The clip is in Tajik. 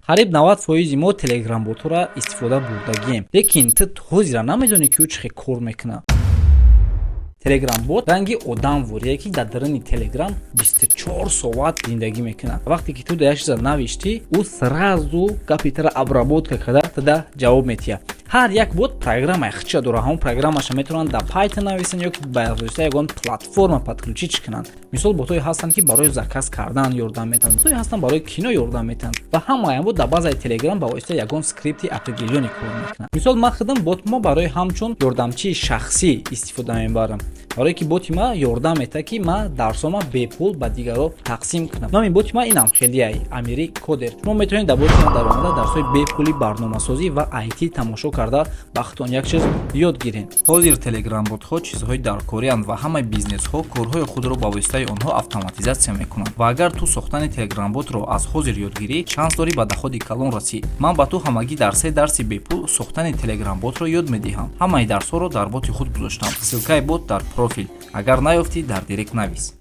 Қариб 90 фоизи мо телеграм-ботҳоро истифода бурдагием, лекин ту ҳозира намедонӣ, ки ӯ чӣ хел кор мекунад. Телеграм-бот ранги одам ворие, ки дар даруни Телеграм 24 соат зиндагӣ мекунад. Вақте ки ту дар як чиза навиштӣ, ӯ сразу гапи тара обработка карда, туда ҷавоб метиҳад. Ҳар як бот программаи худша дорад. Ҳамон программаша метавонанд дар Python нависанд ё ки ба воситаи ягон платформа подключить кунанд. Мисол, ботҳое ҳастанд, ки барои заказ кардан ёрдам метиҳанд, ботҳое ҳастанд, барои кино ёрдам метиҳанд ва ҳамаи бот дар базаи Телеграм ба воситаи ягон скрипти определённый кор мекунанд. Мисол, ман худам ботмо барои ҳамчун ёрдамчии шахсӣ истифода мебарам, барое ки боти ма ёрдам метиҳад, ки ман дарсома бепул ба дигарро тақсим кунам. Номи боти ма инам хелияй, Амири Кодер. Шумо метавонед дар боти ман даромада, дарсҳои бепули барномасозӣ ва IT тамошо карда, ба худтон як чиз ёд гиред. Ҳозир телеграмботҳо чизҳои даркорианд ва ҳамаи бизнесҳо корҳои худро ба воситаи онҳо автоматизатсия мекунанд. Ва агар ту сохтани телеграмботро аз ҳозир ёд гирӣ, шанс дорӣ ба доходи калон расӣ. Ман ба ту ҳамагӣ дар се дарси бепул сохтани телеграмботро ёд медиҳам. Ҳамаи дарсҳоро дар боти худ гузоштам. Ссылкаи бот дар профил. Агар наёфтӣ, дар директ навис.